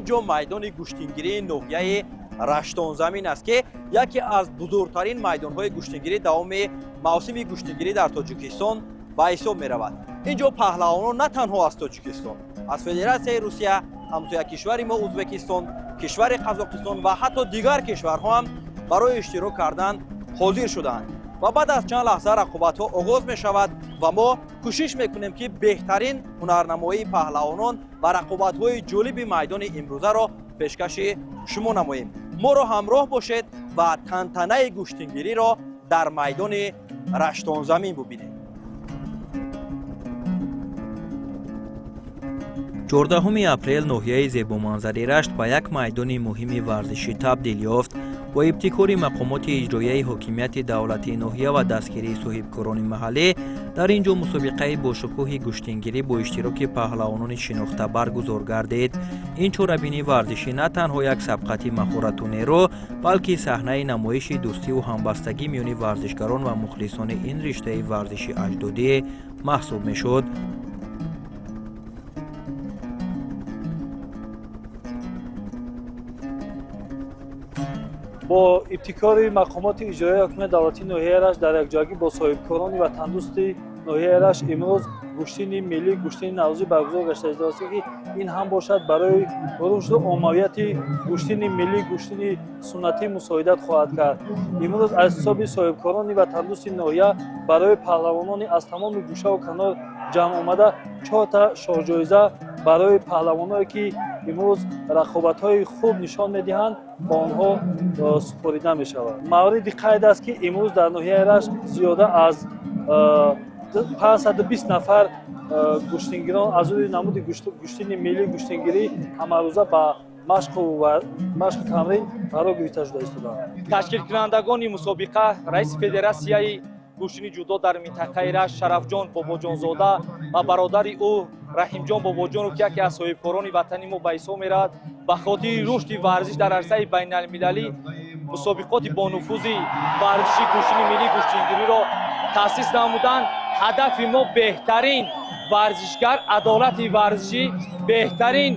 Ин ҷо майдони гӯштингирии ноҳияи Раштонзамин аст, ки яке аз бузургтарин майдонҳои гӯштингирӣ давоми мавсими гӯштингирӣ дар Тоҷикистон ба ҳисоб меравад. Ин ҷо паҳлавонон на танҳо аз Тоҷикистон, аз Федератсияи Русия, ҳамсоя кишвари мо Ӯзбекистон, кишвари Қазоқистон ва ҳатто дигар кишварҳо ҳам барои иштирок кардан ҳозир шуданд. Ва баъд аз чанд лаҳза рақобатҳо оғоз мешавад ва мо кӯшиш мекунем, ки беҳтарин ҳунарнамоии паҳлавонон ва рақобатҳои ҷолиби майдони имрӯзаро пешкаши шумо намоем. Моро ҳамроҳ бошед ва тантанаи гӯштингириро дар майдони Раштонзамин бубинед. 14 апрел ноҳияи зебоманзари Рашт ба як майдони муҳими варзишӣ табдил ёфт. Бо ибтикори мақомоти иҷроияи ҳокимияти давлатии ноҳия ва дастгирии соҳибкорони маҳаллӣ дар ин ҷо мусобиқаи бошукӯҳи гӯштингирӣ бо иштироки паҳлавонони шинохта баргузор гардид. Ин чорабинии варзишӣ на танҳо як сабқати маҳорату нерӯ, балки саҳнаи намоиши дӯстиву ҳамбастагӣ миёни варзишгарон ва мухлисони ин риштаи варзиши аҷдодӣ маҳсуб мешуд. Бо ибтикори мақомоти иҷроияи ҳокимияти давлатии ноҳияи Рашт дар якҷоягӣ бо соҳибкорони ватандӯсти ноҳияи Рашт имрӯз гӯштини миллӣ, гӯштини наврӯзӣ баргузор гашта истодааст, ки ин ҳам бошад барои рушду оммавияти гӯштини миллӣ, гӯштини суннатӣ мусоидат хоҳад кард. Имрӯз аз ҳисоби соҳибкорони ватандӯсти ноҳия барои паҳлавонони аз тамоми гӯшаву канор ҷамъ омада чорта шоҳҷоиза барои паҳлавоное, ки имрӯз рақобатҳои хуб нишон медиҳанд, ба онҳо супорида мешавад. Мавриди қайд аст, ки имрӯз дар ноҳияи Рашт зиёда аз 520 нафар гӯштингирон аз рӯи намуди гӯштини миллӣ гӯштингирӣ ҳамарӯза ба машқу тамрин фаро гирифта шуда истодаанд. Ташкилкунандагони мусобиқа раиси федератсияи гӯштини ҷудо дар минтақаи Рашт Шарафҷон Бобоҷонзода ва бародари ӯ Раҳимҷон Бобоҷонов, ки яке аз соҳибкорони ватани мо ба ҳисоб меравад, ба хотири рушди варзиш дар арсаи байналмилалӣ мусобиқоти бонуфузи варзиши гӯштини миллӣ гӯштингириро таъсис намуданд. Ҳадафи мо беҳтарин варзишгар, адолати варзишӣ, беҳтарин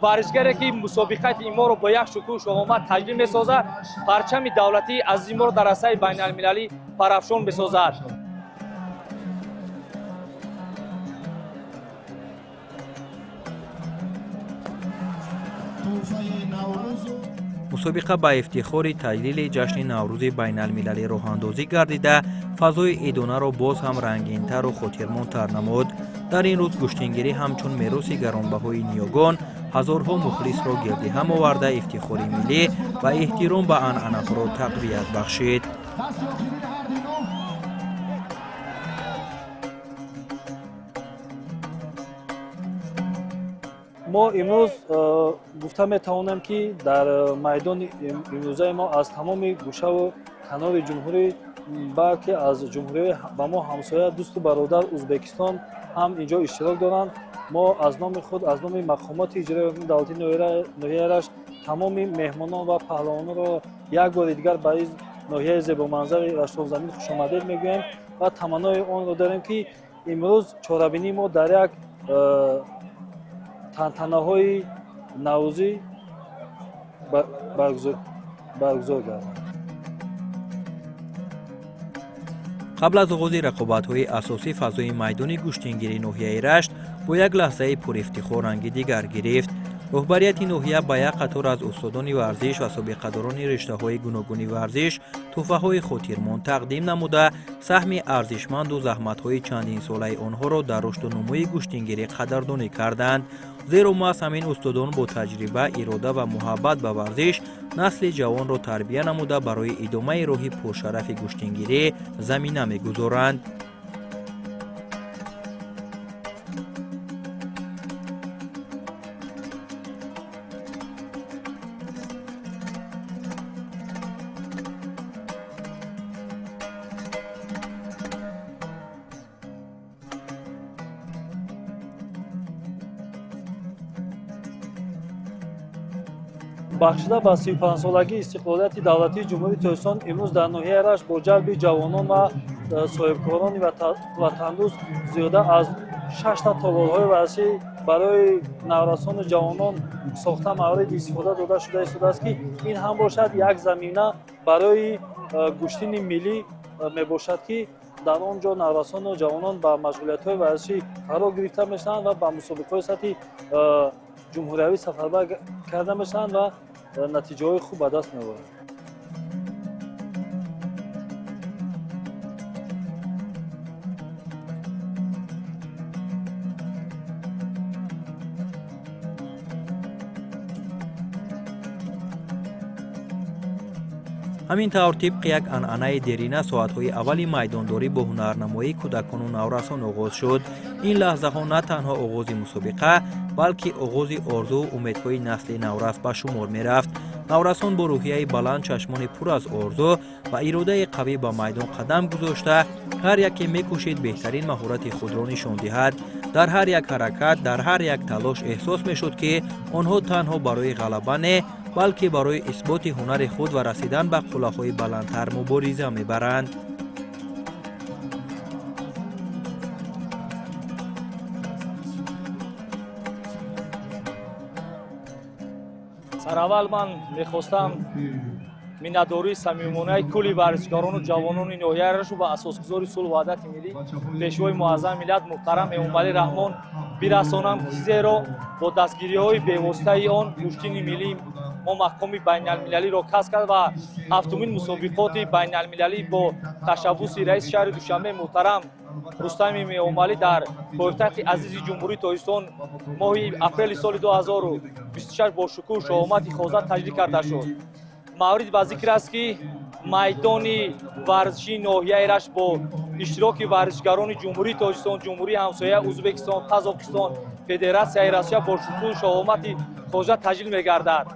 варзишгаре, ки мусобиқати моро бо як шукӯҳу шаҳомат таҷлил месозад, парчами давлатии азизи моро дар арсаи байналмилалӣ парафшон месозад. Мусобиқа ба ифтихори таҷлили ҷашни Наврӯзи байналмилалӣ роҳандозӣ гардида, фазои идонаро боз ҳам рангинтару хотирмонтар намуд. Дар ин рӯз гӯштингирӣ ҳамчун мероси гаронбаҳои ниёгон ҳазорҳо мухлисро гирди ҳам оварда, ифтихори миллӣ ва эҳтиром ба анъанаҳоро тақвият бахшид. Мо имрӯз гуфта метавонем, ки дар майдони имрӯзаи мо аз тамоми гӯшаву канори ҷумҳурӣ, балки аз ҷумҳуриҳои ба мо ҳамсоя, дӯсту бародар Ӯзбекистон ҳам инҷо иштирок доранд. Мо аз номи худ, аз номи мақомоти иҷроияи ҳокимияти давлатии ноҳияи Рашт тамоми меҳмонон ва паҳлавононро як бори дигар ба ин ноҳияи зебоманзари Раштонзамин хушомадед мегӯем ва таманнои онро дорем, ки имрӯз чорабинии мо дар як тантанаҳои наврӯзӣ баргузор гардад. Қабл аз оғози рақобатҳои асосӣ фазои майдони гӯштингирии ноҳияи Рашт бо як лаҳзаи пурифтихор ранги дигар гирифт. Роҳбарияти ноҳия ба як қатор аз устодони варзиш ва собиқадорони риштаҳои гуногуни варзиш тӯҳфаҳои хотирмон тақдим намуда, саҳми арзишманду заҳматҳои чандинсолаи онҳоро дар рушду нумӯи гӯштингирӣ қадрдонӣ карданд. Зеро маҳз ҳамин устодон бо таҷриба, ирода ва муҳаббат ба варзиш насли ҷавонро тарбия намуда, барои идомаи роҳи пуршарафи гӯштингирӣ замина мегузоранд. Бахшида ба 35-солагии истиқлолияти давлатии Ҷумҳурии Тоҷикистон имрӯз дар ноҳияи Рашт бо ҷалби ҷавонон ва соҳибкорони ватандӯст зиёда аз шашта толорҳои варзишӣ Барои наврасону ҷавонон сохта мавриди истифода дода шуда истодааст, ки ин ҳам бошад як замина барои гӯштини миллӣ мебошад, ки дар он ҷо наврасону ҷавонон ба машғулиятҳои варзишӣ фаро гирифта мешаванд ва ба мусобиқаҳои сатҳи ҷумҳуриявӣ сафарбар карда мешаванд ва натиҷаҳои хуб ба даст меоваранд. Ҳамин тавр, тибқи як анъанаи дерина, соатҳои аввали майдондорӣ бо ҳунарнамоии кӯдакону наврасон оғоз шуд. Ин лаҳзаҳо на танҳо оғози мусобиқа, балки оғози орзуву умедҳои насли наврас ба шумор мерафт. Наврасон бо рӯҳияи баланд, чашмони пур аз орзу ва иродаи қавӣ ба майдон қадам гузошта, ҳар яке мекӯшид беҳтарин маҳорати худро нишон диҳад. Дар ҳар як ҳаракат, дар ҳар як талош эҳсос мешуд, ки онҳо танҳо барои ғалаба не, балки барои исботи ҳунари худ ва расидан ба қуллаҳои баландтар мубориза мебаранд. Сараввал ман мехостам миннатдории самимонаи кулли варзишгарону ҷавонони ноҳияи Рашту ба асосгузори сулҳу ваҳдати миллӣ, Пешвои муаззами миллат муҳтарам Эмомалӣ Раҳмон бирасонам, зеро бо дастгириҳои бевоситаи он гӯштини миллӣ мо мақоми байналмилалиро касб кард ва ҳафтумин мусобиқоти байналмилалӣ бо ташаббуси раиси шаҳри Душанбе муҳтарам Рустами Эмомалӣ дар пойтахти азизи Ҷумҳурии Тоҷикистон моҳи апрели соли 2026 бо шукӯҳу шаҳомати хоза таҷлил карда шуд. Маврид ба зикр аст, ки майдони варзишии ноҳияи Рашт бо иштироки варзишгарони Ҷумҳурии Тоҷикистон, ҷумҳурии ҳамсоя Ӯзбекистон, Қазоқистон, Федератсияи Россия бо шукӯҳу шаҳомати хоза таҷлил мегардад.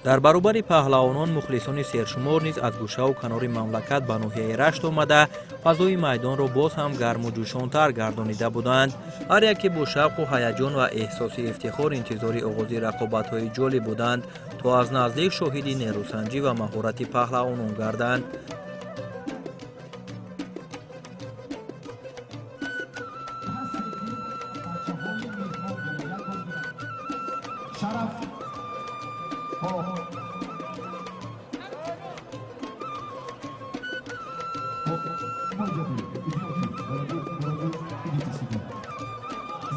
Дар баробари паҳлавонон, мухлисони сершумор низ аз гӯшаву канори мамлакат ба ноҳияи Рашт омада, фазои майдонро боз ҳам гарму ҷӯшонтар гардонида буданд. Ҳар яке бо шавқу ҳаяҷон ва эҳсоси ифтихор интизори оғози рақобатҳои ҷолиб буданд, то аз наздик шоҳиди нерӯсанҷӣ ва маҳорати паҳлавонон гарданд.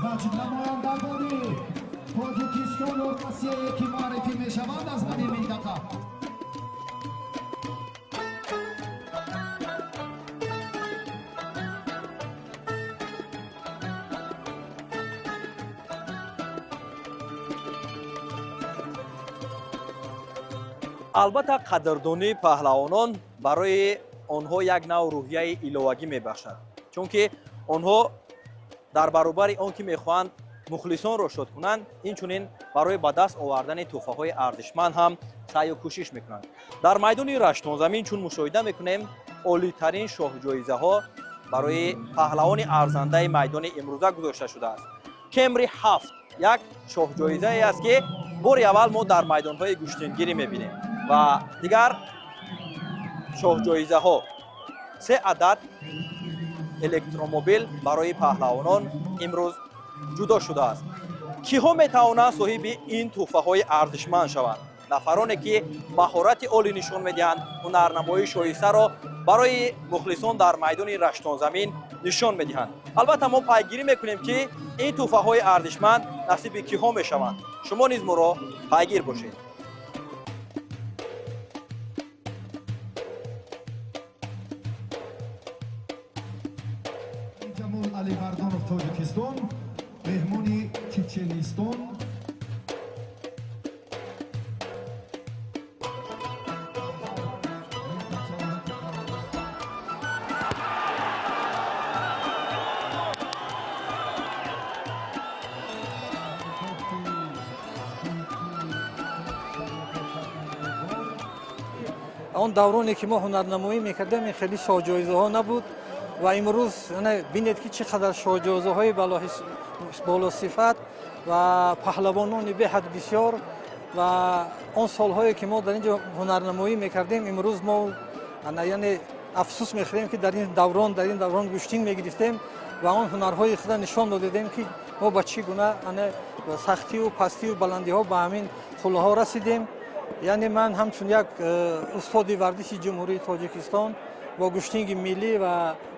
Значит, намояндагони Тоҷикистону Россияе, ки муаррифӣ мешаванд аз ҳамин минтақа. Албатта, қадрдонии паҳлавонон барои онҳо як нав рӯҳияи иловагӣ мебахшад, чунки онҳо дар баробари он ки мехоҳанд мухлисонро шод кунанд, инчунин барои ба даст овардани тӯҳфаҳои арзишманд ҳам саъю кӯшиш мекунанд. Дар майдони Раштонзамин, чун мушоҳида мекунем, олитарин шоҳҷоизаҳо барои паҳлавони арзандаи майдони имрӯза гузошта шудааст. Кемри 7 як шоҳҷоизае аст, ки бори аввал мо дар майдонҳои гӯштингирӣ мебинем, ва дигар шоҳҷоизаҳо се адад электромобил барои паҳлавонон имрӯз ҷудо шудааст. Киҳо метавонанд соҳиби ин тӯҳфаҳои арзишманд шаванд? Нафароне, ки маҳорати олӣ нишон медиҳанд, ҳунарнамоии шоистаро барои мухлисон дар майдони Раштонзамин нишон медиҳанд. Албатта, мо пайгирӣ мекунем, ки ин тӯҳфаҳои арзишманд насиби киҳо мешаванд. Шумо низ моро пайгир бошед. Ҷамол Алимардонов, Тоҷикистон, меҳмони Чеченистон. Он давроне, ки мо ҳунарнамоӣ мекардем, ин хеле шоҳҷоизаҳо набуд ва имрӯз бинед, ки чӣ қадар шоҳҷоизаҳои болосифат ва паҳлавонони беҳад бисёр. Ва он солҳое, ки мо дар ин ҷо ҳунарнамоӣ мекардем, имрӯз мо яъне афсӯс мехӯрем, ки дар ин даврон гӯштин мегирифтем. Ва он ҳунарҳои худа нишон додедем, ки мо ба чӣ гуна сахтию пастию баландиҳо ба ҳамин қуллаҳо расидем. Яъне ман ҳамчун як устоди варзиши Ҷумҳурии Тоҷикистон бо гӯштинги миллӣ ва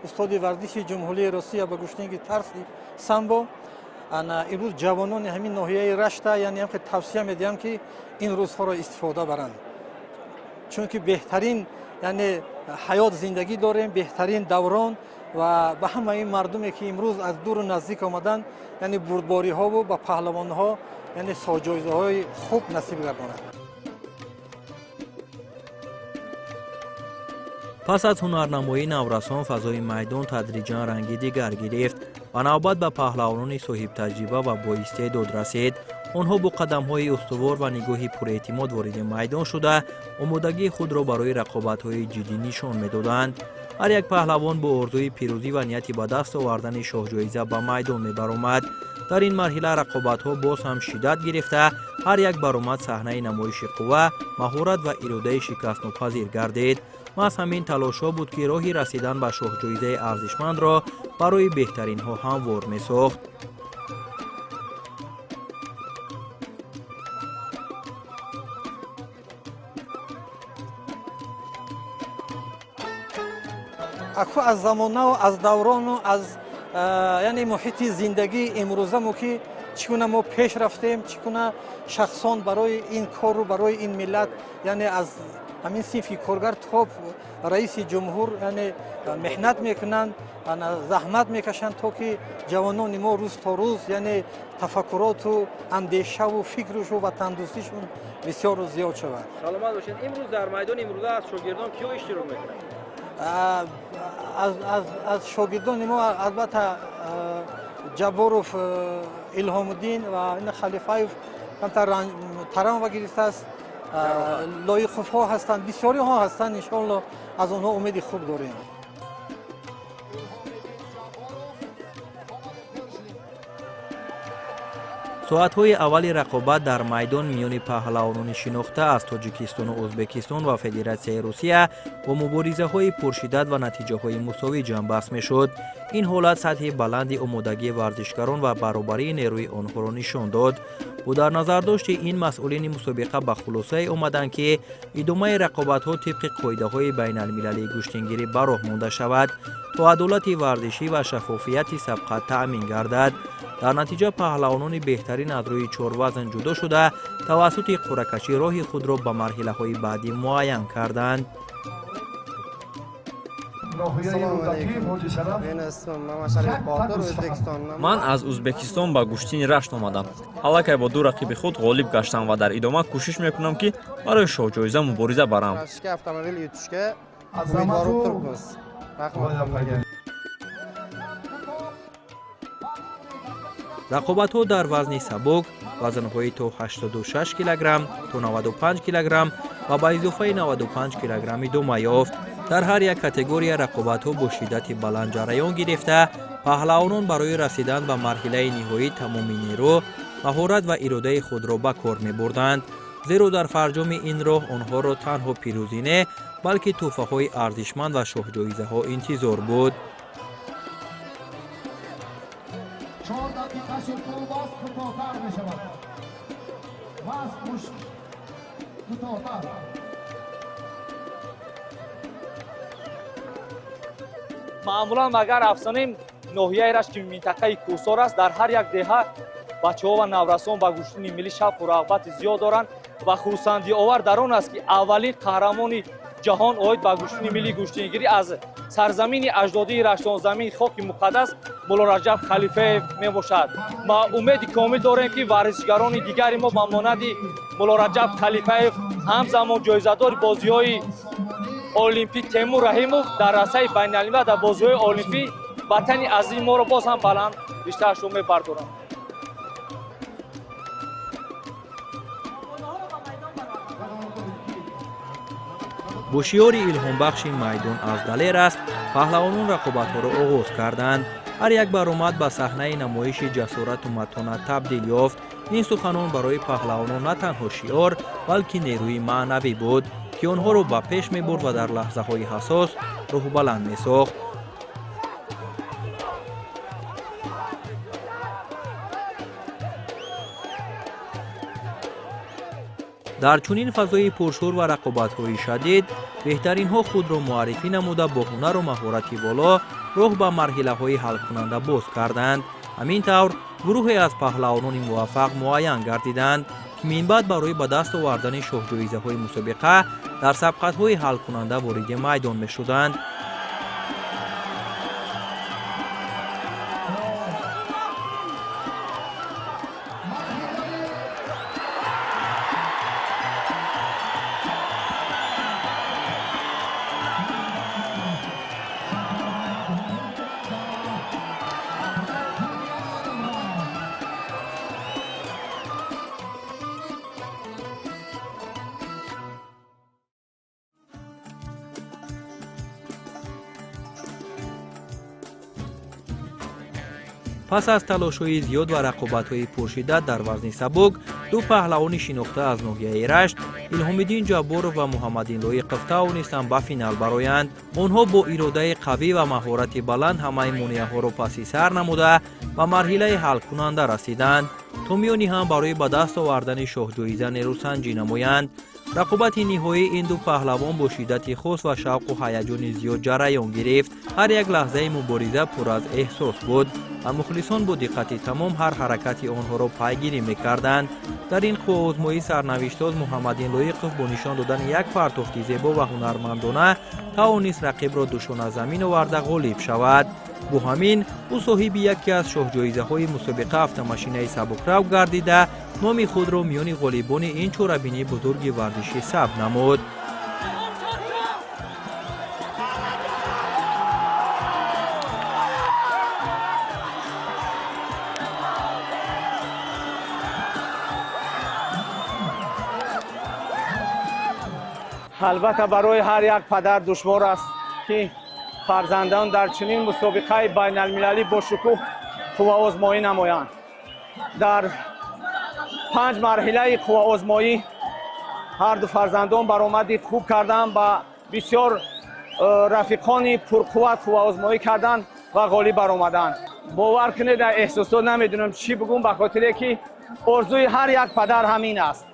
устоди варзиши Ҷумҳурии Россия ба гӯштинги тарзи самбо ана имрӯз ҷавонони ҳамин ноҳияи Рашта, яъне ҳам тавсия медиҳам, ки ин рӯзҳоро истифода баранд, чунки беҳтарин, яъне ҳаёт, зиндагӣ дорем, беҳтарин даврон. Ва ба ҳамаи ин мардуме, ки имрӯз аз дуру наздик омаданд, яъне бурдбориҳову ба паҳлавонҳо, яъне соҳҷоизаҳои хуб насиб гардонад. Пас аз ҳунарнамоии наврасон фазои майдон тадриҷан ранги дигар гирифт ва навбат ба паҳлавонони соҳибтаҷриба ва боистеъдод расид. Онҳо бо қадамҳои устувор ва нигоҳи пурэътимод вориди майдон шуда, омодагии худро барои рақобатҳои ҷиддӣ нишон медоданд. Ҳар як паҳлавон бо орзуи пирӯзӣ ва нияти ба даст овардани шоҳҷоиза ба майдон мебаромад. Дар ин марҳила рақобатҳо боз ҳам шиддат гирифта, ҳар як баромад саҳнаи намоиши қувва, маҳорат ва иродаи шикастнопазир гардид. Маҳз ҳамин талошҳо буд, ки роҳи расидан ба шоҳҷоизаи арзишмандро барои беҳтаринҳо ҳамвор месохт. Аку аз замонаву аз даврону аз, яъне муҳити зиндагии имрӯзамо, ки чӣ гуна мо пеш рафтем, чӣ гуна шахсон барои ин кору барои ин миллат, яъне аз ҳамин синфи коргар то раиси ҷумҳур, яъне меҳнат мекунанд, заҳмат мекашанд, то ки ҷавонони мо рӯз то рӯз, яъне тафаккуроту андешаву фикрушу ватандӯстишон бисёру зиёд шавад. Саломат бошед. Имрӯз дар майдони имрӯза аз шогирдон киё иштирок мекунанд? Аз шогирдони мо албатта Ҷабборов Илҳомуддин ва Халифаев камтар травма гирифтааст, Лоиқовҳо ҳастанд, бисёриҳо ҳастанд. Иншоалло, аз онҳо умеди хуб дорем. Соатҳои аввали рақобат дар майдон миёни паҳлавонони шинохта аз Тоҷикистону Ӯзбекистон ва Федератсияи Русия бо муборизаҳои пуршиддат ва натиҷаҳои мусовӣ ҷамъбаст мешуд. Ин ҳолат сатҳи баланди омодагии варзишгарон ва баробарии нерӯи онҳоро нишон дод. Бо дар назардошти ин, масъулини мусобиқа ба хулосае омаданд, ки идомаи рақобатҳо тибқи қоидаҳои байналмилалии гӯштингирӣ ба роҳ монда шавад, то адолати варзишӣ ва шаффофияти сабқат таъмин гардад. Дар натиҷа паҳлавонони беҳтарин аз рӯи чор вазн ҷудо шуда, тавассути қуръакашӣ роҳи худро ба марҳилаҳои баъдӣ муайян карданд. Ноҳияи Рӯдакӣ, Ҳоҷи Шараф. Ман аз Ӯзбекистон ба гӯштини Рашт омадам. Аллакай бо ду рақиби худ ғолиб гаштам ва дар идома кӯшиш мекунам, ки барои шоҳҷоиза мубориза барам. Автомобил yutishga Азамату umidvor turibmiz. Rahmat hammaga. Рақобатҳо дар вазни сабук, вазнҳои то 86 килограмм, то 95 килограмм ва ба изофаи 95 килограмм идома ёфт. Дар ҳар як категория рақобатҳо бо шиддати баланд ҷараён гирифта, паҳлавонон барои расидан ба марҳилаи ниҳоӣ тамоми нерӯ, маҳорат ва иродаи худро ба кор мебурданд, зеро дар фарҷоми ин роҳ онҳоро танҳо пирӯзӣ не, балки тӯҳфаҳои арзишманд ва шоҳҷоизаҳо интизор буд. 4 дақиқа шуд, вазн кӯтоҳтар мешавад, вазн кӯтоҳтар. Маъмулан, агар афсонем, ноҳияи Рашт, ки минтақаи кӯҳсор аст, дар ҳар як деҳа бачаҳо ва наврасон ба гӯштини миллӣ шавқу рағбати зиёд доранд. Ва хурсандиовар дар он аст, ки аввалин қаҳрамони ҷаҳон оид ба гӯштини миллии гӯштингирӣ аз сарзамини аҷдодии Раштонзамин, хоки муқаддас, Муллораҷаб Халифаев мебошад. Ма умеди комил дорем, ки варзишгарони дигари мо ба монанди Муллораҷаб Халифаев, ҳамзамон ҷоизадори бозиҳои олимпӣ Темур Раҳимов дар расаи байналмилал, дар бозиҳои олимпӣ ватани азими моро боз ҳам баланд риштаашро мебардоранд. Бо шиори илҳомбахши «Майдон аз далер аст» паҳлавонон рақобатҳоро оғоз карданд. Ҳар як баромад ба саҳнаи намоиши ҷасорату матонат табдил ёфт. Ин суханон барои паҳлавонон на танҳо шиор, балки нерӯи маънавӣ буд, ки онҳоро ба пеш мебурд ва дар лаҳзаҳои ҳассос рӯҳбаланд месохт. Дар чунин фазои пуршӯр ва рақобатҳои шадид беҳтаринҳо худро муаррифӣ намуда, бо ҳунару маҳорати боло роҳ ба марҳилаҳои ҳалкунанда боз карданд. Ҳамин тавр, гурӯҳе аз паҳлавонони муваффақ муайян гардиданд, ки минбаъд барои ба даст овардани шоҳҷоизаҳои мусобиқа дар сабқатҳои ҳалкунанда вориди майдон мешуданд. Пас аз талошҳои зиёд ва рақобатҳои пуршиддат дар вазни сабук, ду паҳлавони шинохта аз ноҳияи Рашт, Илҳомиддин Ҷабборов ва Муҳаммадин Лоиқов, тавонистанд ба финал бароянд. Онҳо бо иродаи қавӣ ва маҳорати баланд ҳамаи монеаҳоро паси сар намуда, ба марҳилаи ҳалкунанда расиданд, то миёни ҳам барои ба даст овардани шоҳҷоиза нерӯсанҷӣ намоянд. Рақобати ниҳоии ин ду паҳлавон бо шиддати хос ва шавқу ҳаяҷони зиёд ҷараён гирифт. Ҳар як лаҳзаи мубориза пур аз эҳсос буд ва мухлисон бо диққати тамом ҳар ҳаракати онҳоро пайгирӣ мекарданд. Дар ин қувваозмоӣ сарнавиштсоз Муҳаммадин Лоиқов бо нишон додани як партофти зебо ва ҳунармандона тавонист рақибро душона замин оварда ғолиб шавад. Бо ҳамин ӯ соҳиби яке аз шоҳҷоизаҳои мусобиқа, автомошинаи сабукрав гардида, номи худро миёни ғолибони ин чорабинии бузурги варзишӣ сабт намуд. Албатта, барои ҳар як падар душвор аст, ки фарзандон дар чунин мусобиқаи байналмилалӣ бошукӯҳ қувваозмоӣ намоянд. Дар панҷ марҳилаи қувваозмоӣ ҳарду фарзандон баромади хуб карданд, ба бисёр рафиқони пурқувват қувваозмоӣ карданд ва ғолиб баромаданд. Бовар кунед, дар эҳсосот намедонам чӣ бигӯм, ба хотире ки орзуи ҳар як падар ҳамин аст.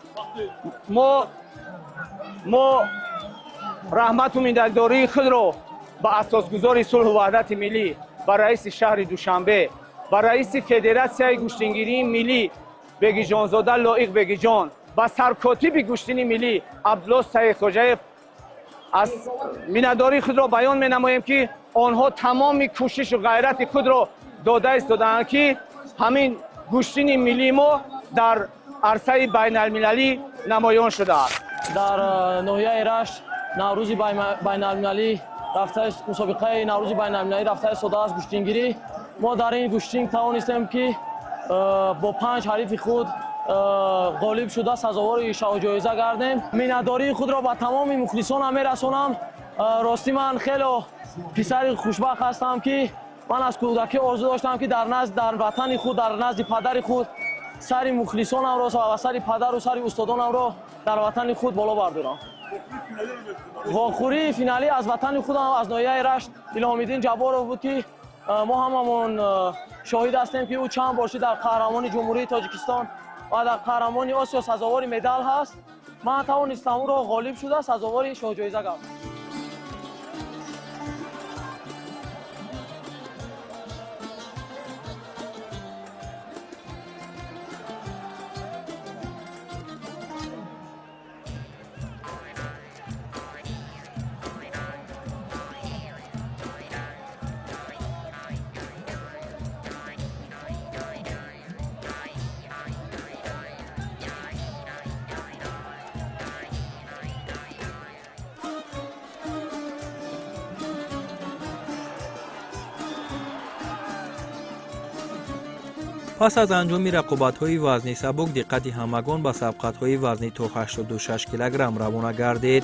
Мо раҳмату миннатдории худро ба асосгузори сулҳу ваҳдати миллӣ, ба раиси шаҳри Душанбе, ба раиси Федератсияи гӯштингирии миллӣ Бегиҷонзода Лоиқ Бегиҷон, ба саркотиби гӯштини миллӣ Абдулло Саидхоҷаев аз миннатдории худро баён менамоем, ки онҳо тамоми кӯшишу ғайрати худро дода истодаанд, ки ҳамин гӯштини миллии мо дар арсаи байналмилалӣ намоён шудааст. Дар ноҳияи Рашт Наврӯзи байналмилалӣ рафта, мусобиқаи Наврӯзи байналмилалӣ рафта истодааст, гӯштингирӣ. Мо дар ин гӯштинг тавонистем, ки бо панҷ ҳарифи худ ғолиб шуда, сазовори шоҳҷоиза гардем. Миннатдории худро ба тамоми мухлисонам мерасонам. Ростӣ, ман хело писари хушбахт ҳастам, ки ман аз кӯдакӣ орзу доштам, ки дар назд, дар ватани худ, дар назди падари худ сари мухлисонамро ва сари падару сари устодонамро дар ватани худ боло бардорам. Вохӯрии финалӣ аз ватани худам, аз ноҳияи Рашт, Илҳомиддин Ҷабборов буд, ки мо ҳамамон шоҳид ҳастем, ки ӯ чанд бор дар қаҳрамони Ҷумҳурии Тоҷикистон ва дар қаҳрамони Осиё сазовори медал ҳаст. Ман тавонистам ӯро ғолиб шуда, сазовори шоҳҷоиза гардам. Пас аз анҷоми рақобатҳои вазни сабук, диққати ҳамагон ба сабқатҳои вазни то 86 килограмм равона гардид,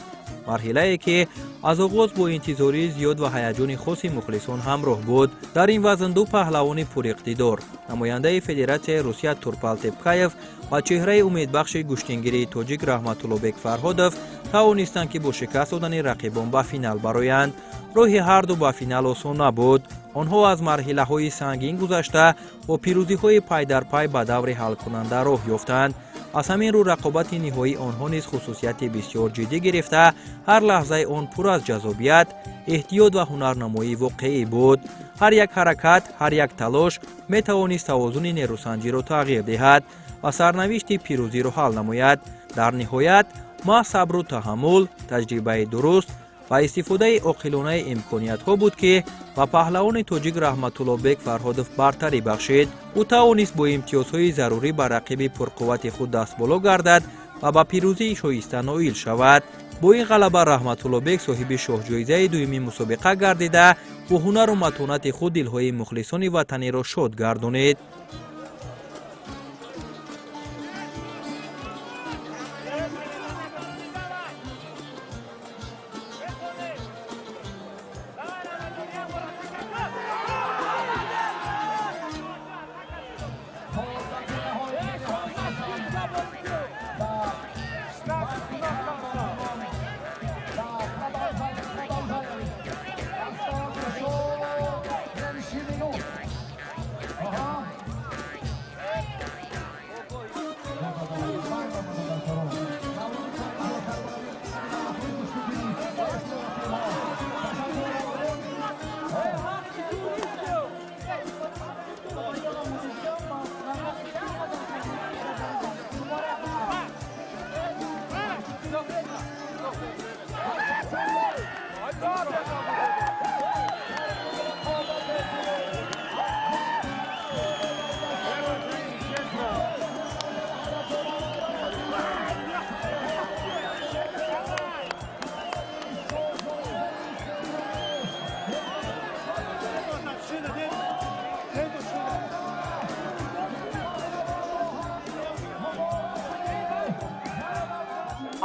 марҳилае ки аз оғоз бо интизории зиёд ва ҳаяҷони хоси мухлисон ҳамроҳ буд. Дар ин вазн ду паҳлавони пуриқтидор, намояндаи Федератсияи Русия Турпал Тепкаев ва чеҳраи умедбахши гӯштингирии тоҷик Раҳматуллобек Фарҳодов, тавонистанд, ки бо шикаст додани рақибон ба финал бароянд. Роҳи ҳарду ба финал осон набуд. Онҳо аз марҳилаҳои сангин гузашта, бо пирӯзиҳои пай дар пай ба даври ҳалкунанда роҳ ёфтанд. Аз ҳамин рӯ рақобати ниҳоии онҳо низ хусусияти бисёр ҷиддӣ гирифта, ҳар лаҳзаи он пур аз ҷаззобият, эҳтиёт ва ҳунарнамоии воқеӣ буд. Ҳар як ҳаракат, ҳар як талош метавонист тавозуни нерӯсанҷиро тағйир диҳад ва сарнавишти пирӯзиро ҳал намояд. Дар ниҳоят, маҳз сабру таҳаммул, таҷрибаи дуруст ва истифодаи оқилонаи имкониятҳо буд, ки ба паҳлавони тоҷик Раҳматуллобек Фарҳодов бартарӣ бахшид. Ӯ тавонист бо имтиёзҳои зарурӣ ба рақиби пурқуввати худ дастболо гардад ва ба пирӯзии шоиста ноил шавад. Бо ин ғалаба Раҳматуллобек соҳиби шоҳҷоизаи дуюми мусобиқа гардида, бо ҳунару матонати худ дилҳои мухлисони ватаниро шод гардонид.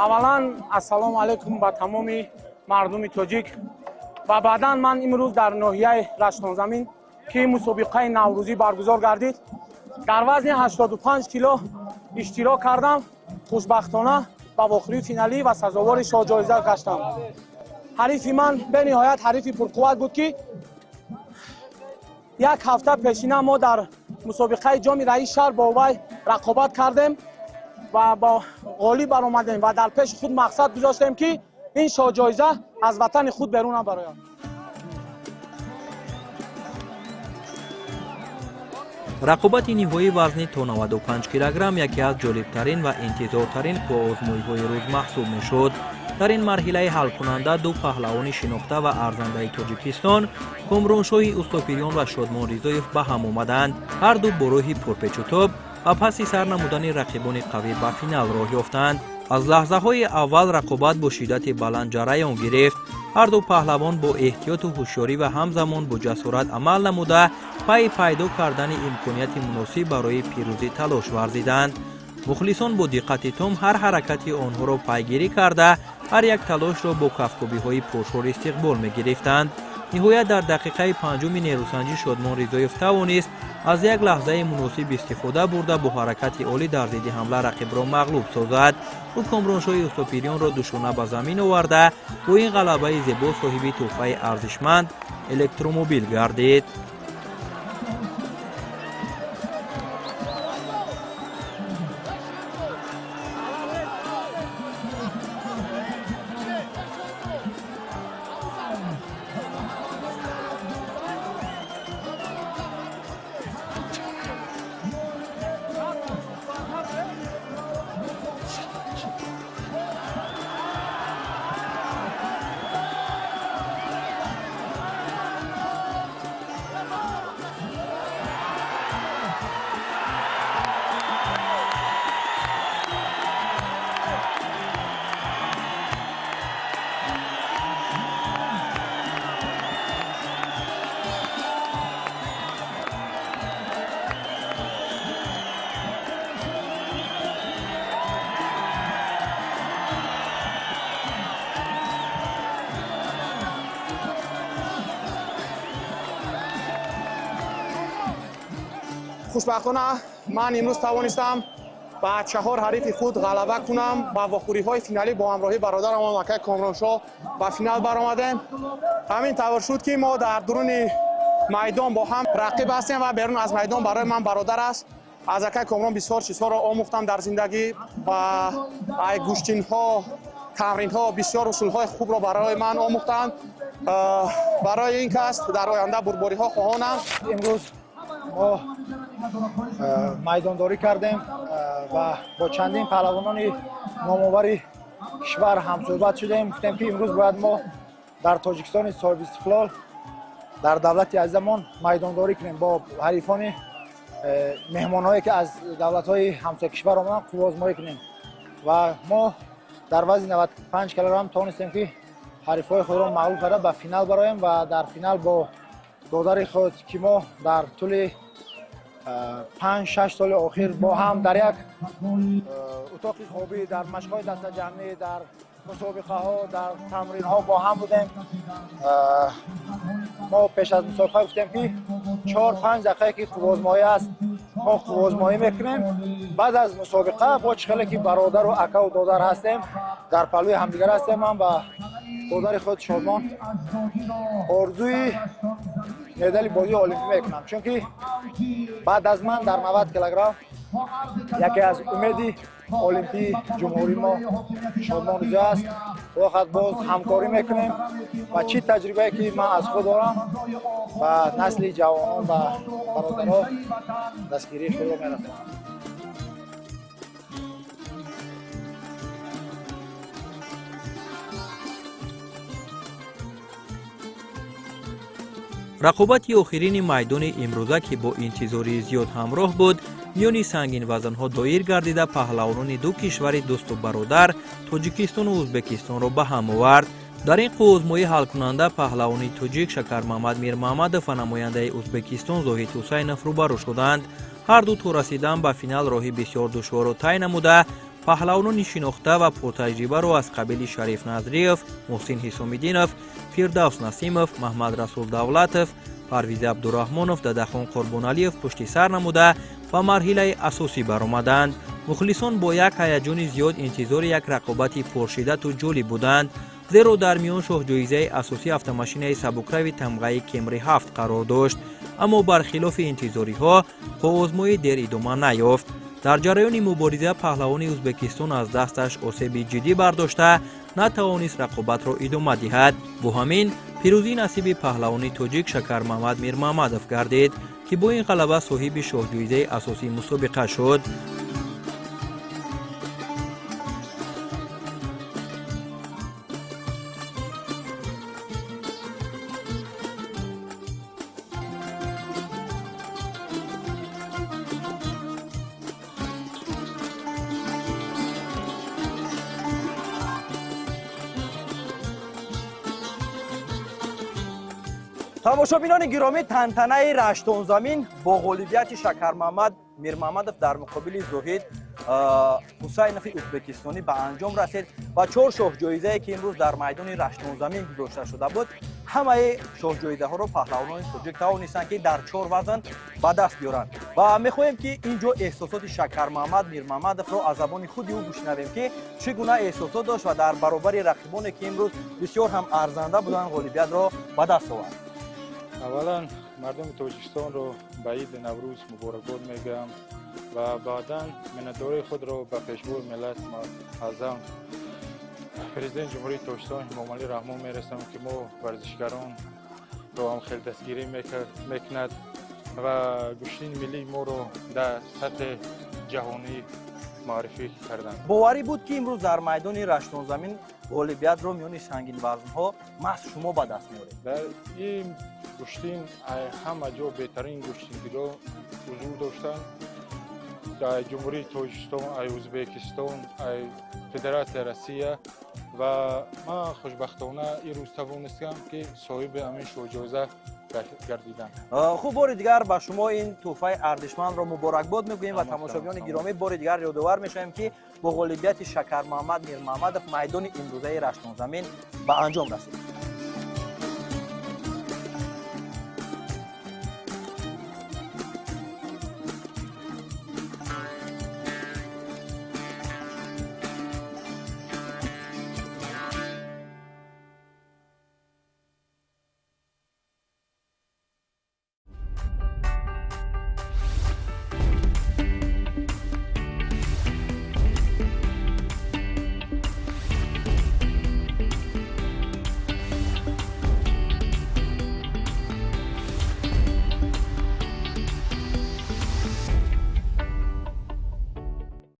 Аввалан, ассалому алайкум ба тамоми мардуми тоҷик ва баъдан ман имрӯз дар ноҳияи Раштонзамин, ки мусобиқаи наврӯзӣ баргузор гардид, дар вазни 85 кило иштирок кардам. Хушбахтона, ба вохӯрии финалӣ ва сазовори шоҳҷоиза гаштам. Ҳарифи ман бениҳоят ҳарифи пурқувват буд, ки як ҳафта пешина мо дар мусобиқаи Ҷоми раиси шаҳр бо вай рақобат кардем ва бо ғолиб баромадем ва дар пеши худ мақсад гузоштем, ки ин шоҳҷоиза аз ватани худ берун набарояд. Рақобати ниҳоии вазни то 95 килограмм яке аз ҷолибтарин ва интизортарин қувваозмоиҳои рӯз маҳсуб мешуд. Дар ин марҳилаи ҳалкунанда ду паҳлавони шинохта ва арзандаи Тоҷикистон, Комроншоҳи Устопириён ва Шодмон Ризоев, ба ҳам омаданд. Ҳарду бо роҳи пурпечутоб ва паси сар намудани рақибони қавӣ ба финал роҳ ёфтанд. Аз лаҳзаҳои аввал рақобат бо шиддати баланд ҷараён гирифт. Ҳарду паҳлавон бо эҳтиёту ҳушёрӣ ва ҳамзамон бо ҷасорат амал намуда, пайи пайдо кардани имконияти муносиб барои пирӯзӣ талош варзиданд. Мухлисон бо диққати том ҳар ҳаракати онҳоро пайгирӣ карда, ҳар як талошро бо кафкӯбиҳои пуршӯр истиқбол мегирифтанд. Ниҳоят, дар дақиқаи панҷуми нерӯсанҷӣ Шодмон Ризоев тавонист аз як лаҳзаи муносиб истифода бурда, бо ҳаракати олӣ дар зидди ҳамла рақибро мағлуб созад. Ӯ Комроншоҳи Устопирёнро душона ба замин оварда, бо ин ғалабаи зебо соҳиби тӯҳфаи арзишманд электромобил гардид. Хушбахтона, ман имрӯз тавонистам ба чаҳор ҳарифи худ ғалаба кунам. Ба вохӯриҳои финалӣ бо ҳамроҳии бародарам акай Комроншоҳ ба финал баромадем. Ҳамин тавр шуд, ки мо дар дуруни майдон бо ҳам рақиб ҳастем ва берун аз майдон барои ман бародар аст. Аз акай Комрон бисёр чизҳоро омӯхтам дар зиндагӣ ва ай гӯштинҳо, тамринҳо бисёр усулҳои хубро барои ман омӯхтанд. Барои ин кас дар оянда бурдбориҳо хоҳонам. Имрӯз мо майдондорӣ кардем ва бо чандин паҳлавонони номовари кишвар ҳамсӯҳбат шудем. Гуфтем, ки имрӯз бояд мо дар Тоҷикистони соҳибистиқлол, дар давлати азизамон майдондорӣ кунем, бо ҳарифони меҳмонҳое, ки аз давлатҳои ҳамсоякишвар омаданд, қувваозмоӣ кунем. Ва мо дар вазни 95 килограмм тавонистем, ки ҳарифҳои худро мағлуб карда, ба финал бароем ва дар финал бо додари худ, ки мо дар тӯли 5-6 соли охир бо ҳам дар як утоқи хобӣ, дар машқҳои дастаҷамъӣ, дар мусобиқаҳо, дар тамринҳо бо ҳам будем. Мо пеш аз мусобиқа гуфтем, ки 4-5 дақиқае, ки қувваозмоӣ аст, мо қувваозмоӣ мекунем. Баъд аз мусобиқа бо чӣ хеле ки бародару акаву додар ҳастем, дар паҳлӯи ҳамдигар ҳастем. Ман ба додари худ Шодмон орзуи медали бозии олимпӣ мекунам, чунки баъд аз ман дар 90 килограмм яке аз умеди олимпии ҷумҳурии мо Шодмон Рӯзӣ аст. Худо хоҳад, боз ҳамкорӣ мекунем ва чӣ таҷрибае, ки ман аз худ дорам, ба насли ҷавонон, ба бародаро дастгирии худро мерасонам. Рақобати охирини майдони имрӯза, ки бо интизории зиёд ҳамроҳ буд, миёни сангинвазнҳо доир гардида, паҳлавонони ду кишвари дӯсту бародар, Тоҷикистону Ӯзбекистонро ба ҳам овард. Дар ин қувваозмоии ҳалкунанда паҳлавони тоҷик Шакармаҳмад Мирмаҳмадов ва намояндаи Ӯзбекистон Зоҳид Ҳусайнов рӯбарӯ шуданд. Ҳарду то расидан ба финал роҳи бисёр душворро тай намуда, паҳлавонони шинохта ва пуртаҷрибаро аз қабили Шариф Назриев, Муҳсин Ҳисомиддинов, Фирдавс Насимов, Маҳмадрасул Давлатов, Парвиз Абдураҳмонов, Дадахон Қурбоналиев пушти сар намуда, ба марҳилаи асосӣ баромаданд. Мухлисон бо як ҳаяҷони зиёд интизори як рақобати пуршиддату ҷолиб буданд, зеро дар миён шоҳҷоизаи асосии автомошинаи сабукрави тамғаи Кемри 7 қарор дошт. Аммо бархилофи интизориҳо, қувваозмоӣ дер идома наёфт. Дар ҷараёни мубориза паҳлавони Ӯзбекистон аз дасташ осеби ҷиддӣ бардошта, натавонист рақобатро идома диҳад. Бо ҳамин пирӯзӣ насиби паҳлавони тоҷик Шакармаҳмад Мирмаҳмадов гардид, ки бо ин ғалаба соҳиби шоҳҷоизаи асосии мусобиқа шуд. Тамошобинони гиромӣ, тантанаи Раштонзамин бо ғолибияти Шакармаҳмад Мирмаҳмадов дар муқобили Зоҳид Ҳусайнови ӯзбекистонӣ ба анҷом расид ва чор шоҳҷоизае, ки имрӯз дар майдони Раштонзамин гузошта шуда буд, ҳамаи шоҳҷоизаҳоро паҳлавонони тоҷик тавонистанд, ки дар чор вазн ба даст биёранд. Ва мехоҳем, ки ин ҷо эҳсосоти Шакармаҳмад Мирмаҳмадовро аз забони худи ӯ бишнавем, ки чӣ гуна эҳсосот дошт ва дар баробари рақибоне, ки имрӯз бисёр ҳам арзанда буданд, ғолибиятро ба даст овард. Аввалан, мардуми Тоҷикистонро ба иди Наврӯз муборакбод мегӯям ва баъдан миннатдории худро ба Пешвои миллат, муаззам Президенти Ҷумҳурии Тоҷикистон Эмомалӣ Раҳмон мерасонам, ки мо варзишгаронро ҳам хеле дастгирӣ мекунад ва гӯштини миллии моро дар сатҳи ҷаҳонӣ муаррифӣ карданд. Боварӣ буд, ки имрӯз дар майдони Раштонзамин ғолибиятро миёни сангинвазнҳо маҳз шумо ба даст меоред? Дар ин гӯштин ҳама ҷо беҳтарин гӯштингиро ҳузур доштанд дар Ҷумҳурии Тоҷикистон, ай Ӯзбекистон, ай Федератсияи Россия, ва ман хушбахтона ин рӯз тавонистам, ки соҳиби ҳамин шоҳҷоиза гардидам. Хуб, бори дигар ба шумо ин тӯҳфаи арзишмандро муборакбод мегӯем ва тамошобинони гиромӣ, бори дигар ёдовар мешавем, ки бо ғолибияти Шакармуҳаммад Мирмаҳмадов майдони имрӯзаи Раштонзамин ба анҷом расид.